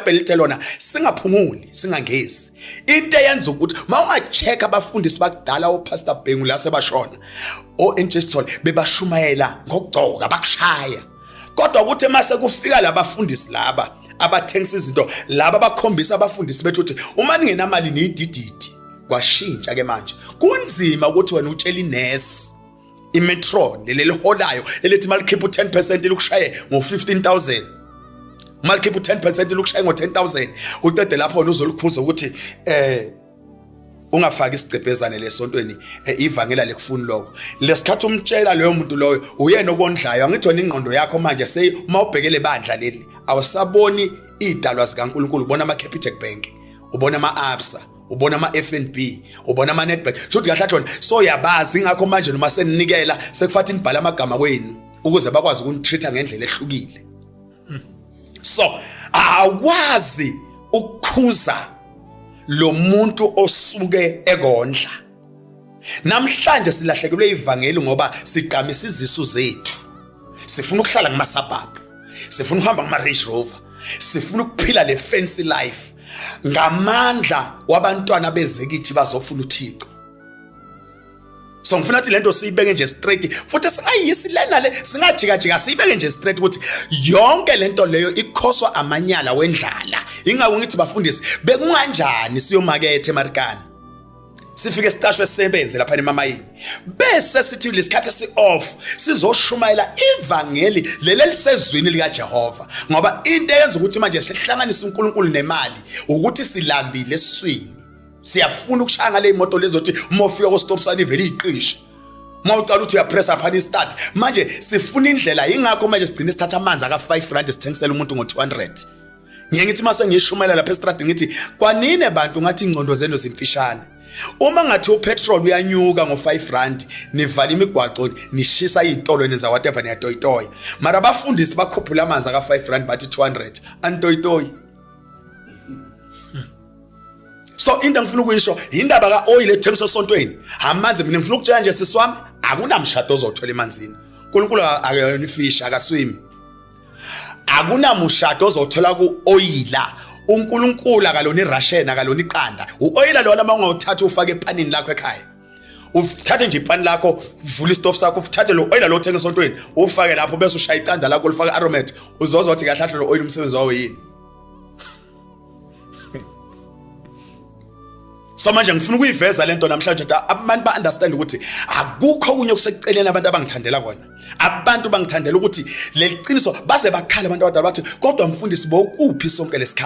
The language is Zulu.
iBhayibheli lithe lona singaphumuli, singangezi. Into eyenza ukuthi mawungacheck abafundisi bakudala, oPastor Bhengu la sebashona, oNJ Sithole, bebashumayela ngokugcoka, bakushaya. Kodwa ukuthi mase kufika labafundisi laba abathengisa izinto laba, bakhombisa abafundisi bethu ukuthi uma ningenamali niyidididi. Kwashintsha ke manje. Kunzima ukuthi wena utshela inesi, imetron leli liholayo, elithi malikhipha u10% likushaye ngo15000, malikhipha u10% likushaye ngo10000, uqede lapho wena uzolikhuza ukuthi ungafaki isigcebhezane lesontweni, ivangela lekufuni lokho. Lesikhathi umtshela loyo muntu loyo, uyena okondlayo. Angithi wena ingqondo yakho manje sey uma ubhekele bandla leli, awusaboni idalwa zikaNkuluNkulu, ubona ama Capitec Bank, ubona ama Absa, ubona ama FNB, ubona ama Nedbank. Shuthi kahle kahle so yabazi. Ingakho manje noma seninikela sekufathi nibhala amagama kwenu ukuze bakwazi ukunitreat ngendlela ehlukile. So awukwazi ukukhuza lo muntu osuke ekondla. Namhlanje silahlekelwe ivangeli ngoba sigqamisa izisu zethu. Sifuna ukuhlala kuma suburb, sifuna ukuhamba kuma Range Rover, sifuna ukuphila le fancy life ngamandla wabantwana bezekithi bazofuna uThixo. So ngifuna ukuthi lento siyibeke nje straight, futhi singayisi lena le, singajika jika, siyibeke nje straight ukuthi yonke lento leyo ikhoswa amanyala wendlala. Ingakho ngithi bafundisi, bekunganjani siyomakethe eMarikana, sifike sicashwe, sisebenze lapha emamayini, bese sithi lesikhathi si off sizoshumayela ivangeli leli elisezwini likaJehova? Ngoba into eyenza ukuthi manje sihlanganise uNkulunkulu nemali ukuthi silambile esiswini. Siyafuna ukushaya ngale imoto lezothi uma ufika ko stop sign ivele iqishe, uma ucala ukuthi uyapressa phana istart. Manje sifuna indlela, ingakho manje sigcine sithatha amanzi aka 5 rand, sithengisela umuntu ngo 200. Ngiye ngithi mase ngishumela lapha estradini, ngithi kwanine bantu, ngathi ingcondo zenu zimfishane. Uma ngathi upetrol uyanyuka ngo5 rand, nivala imigwaqo, nishisa izitolo, nenza whatever, niyatoyitoya. Mara abafundisi bakhuphula amanzi aka 5 rand, bathi 200, anitoyitoyi. So into engifuna ukuyisho, indaba ka-oil ethengiswa esontweni, amanzi. Mina ngifuna ukutshela nje, sisi wami, akunamshado ozothola emanzini. uNkulunkulu akayona ifish, akaswimi. Akunamushado ozothola ku-oyila. UNkulunkulu akalona iRussian, akalona iqanda. U-oyila lona uma ungawuthatha ufake epanini lakho ekhaya, uthathe nje ipani lakho, uvule isitofu sakho, uthathe lo oyila lo othenga esontweni, ufake lapho, bese ushaya iqanda lakho, ulifake aromat, uzozwa ukuthi kahle kahle lo oyila umsebenzi wawo yini. So manje ngifuna ukuyiveza lento namhlanje ukuthi abantu ba understand ukuthi akukho okunye okusekuceleni. Abantu abangithandela kona, abantu bangithandela ukuthi leli qiniso. Baze bakhala abantu abadala, bathi, "Kodwa mfundisi, bowukuphi sonke lesikhathi?"